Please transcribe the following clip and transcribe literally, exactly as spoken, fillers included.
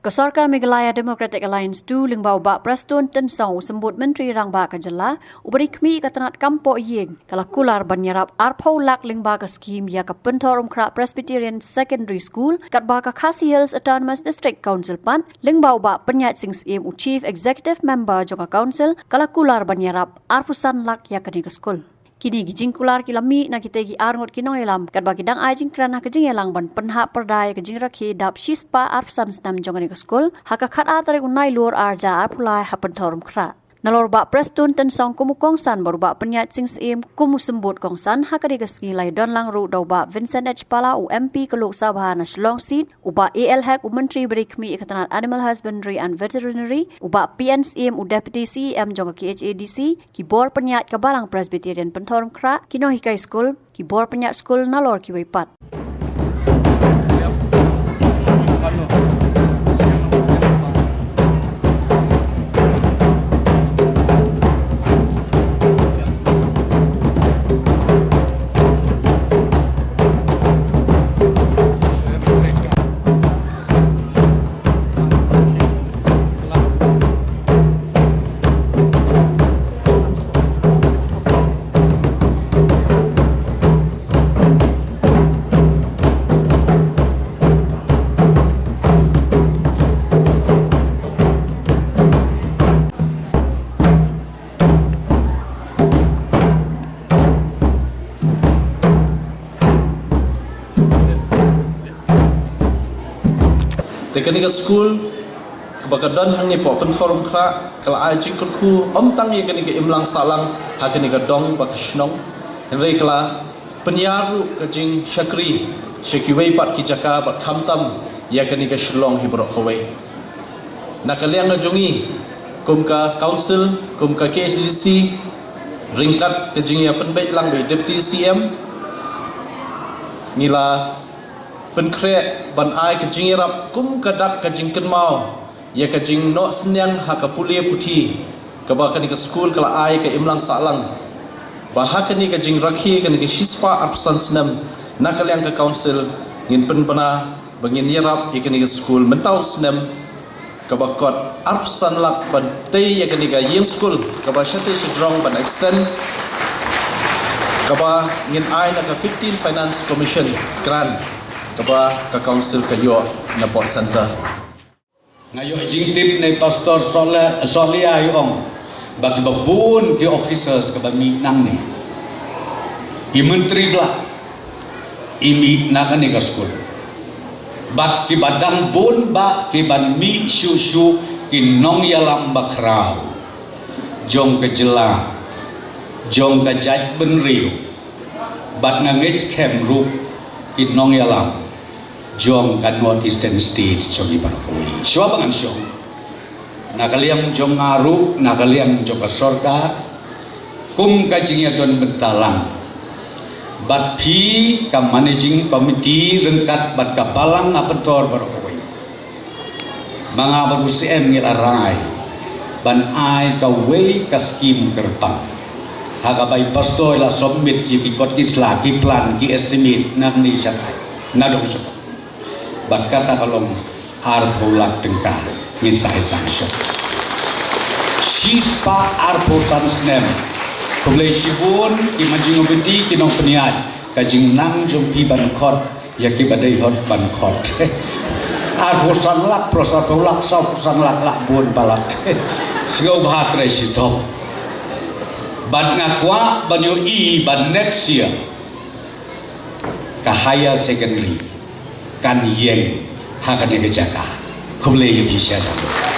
Ka sorkar Meghalaya Democratic Alliance two lyngba u Bah Prestone Tynsong u symbud Myntri Rangbah ka jylla, uba dei khmih ka tnat kam poh ïing, ka la kular ban ïarap arphew lak lyngba ka skhim ïa ka Pynthorumkhrah Presbyterian Secondary School, katba ka Khasi Hills Autonomous District Council pat, lyngba u Bah Pynïaid Sing Syiem u Chief Executive Member jong ka Council, ka la kular ban ïarap arphew san lak ïa kane ka skul. Kine ki jingkular ki la mih na kitei ki arngut ki nongïalam, katba ki dang ai jingkren ha ka jingïalang ban pynhap pyrda ïa ka jingrakhe dap shispah arphew san snem jong kane ka skul, ha ka khatar tarik u Nailur arhajar arphew lai ha Pynthorumkhrah. Nalor u Bah Prestone Tynsong kum u kongsan bad u Bah Pynïaid Sing Syiem kum u symbud kongsan, ha kane ka sngi la ïadon lang ruh da u Bah Vincent H Pala, u M P ka Lok Sabha na Shillong Seat, u Bah A L Hek, u Myntri ba dei khmih ïa ka tnat Animal Husbandry and Veterinary, u Bah P N Syiem, u Deputy C E M jong ka K H A D C, ki bor pynïaid ka Balang Presbyterian Pynthorumkhrah, ki nonghikai skul, ki bor pynïaid skul nalor kiwei pat. Te kane ka skul kaba ka don hangne hapoh Pynthorumkhrah ka la ai jingkyrkhu ym tang ïa kane ka imlang sahlang ha kane ka dong bad ka shnong, hynrei ka la pynïar ruh ka jingshakri sha kiwei pat ki jaka bad khamtam ïa kane ka Shillong hi baroh kawei. Na ka liang ka jong ngi kum ka council, kum ka K H A D C, ryngkat ka jingïapynbeit lang bad i Deputy C M, ngi la pynkhreh ban ai ka jingïarap kum ka dak ka jingkynmaw ïa ka jingnoh synñiang ha ka pule puthi kaba kane ka skul ka la ai ka imlang sahlang. Ba ha kane ka jingrakhe kane ka shispah arphew san snem, na ka liang ka council ngin pynbna ba ngin ïarap ïa kane ka skul mynta u snem kaba kot arphew san lak ban tei ïa kane ka ïing skul kaba shatei shajrong ban extend, kaba ngin ai na ka fifteen Finance Commission grant kaba ka council ka ïoh na pdeng centre. Nga ïoh jingtip na i Pastor Sohla-, Sohliya, i ong ba kiba bun ki officers kiba mih nangne, i Myntri Blah i mih na kane ka skul. Bad kiba dang bun bah kiban mih shuh shuh ki nongïalam bakhraw jong ka jylla, jong ka jaitbynriew, bad nga ngeit skhem ruh ki nongïalam jong ka North Eastern State jong ngi baroh kawei. Shuwa ba ngan shong, na ka liang jong nga ruh, na ka liang jong ka sorkar, kum ka jingïadon bynta lang bad phi ka Managing Committee ryngkat bad ka Balang Apynthor baroh kawei, ma nga bad u C M ngi la rai ban ai kawei ka skhim kyrpang ha kaba i Pastor i la submit ïa ki kot ki sla, ki plan, ki estimate nangne shatai, na dong shatai. Bad kata ka long arphew lak tyngka ngin sa ai sanction. Shispah arphew san snem. Khublei shibun ki Managing Committee, ki nongpynïaid, ka jingnang jong phi ban khot ïa kiba dei hok ban khot. Arphew san lak, phraphew san lak, sawphew san lak, lak bun palat. Sngewbha trei shitom. Bad nga kwah ban ïohi ba next year ka higher secondary kan ïeng ha kane ka jaka. Khublei ïa phi sha jong.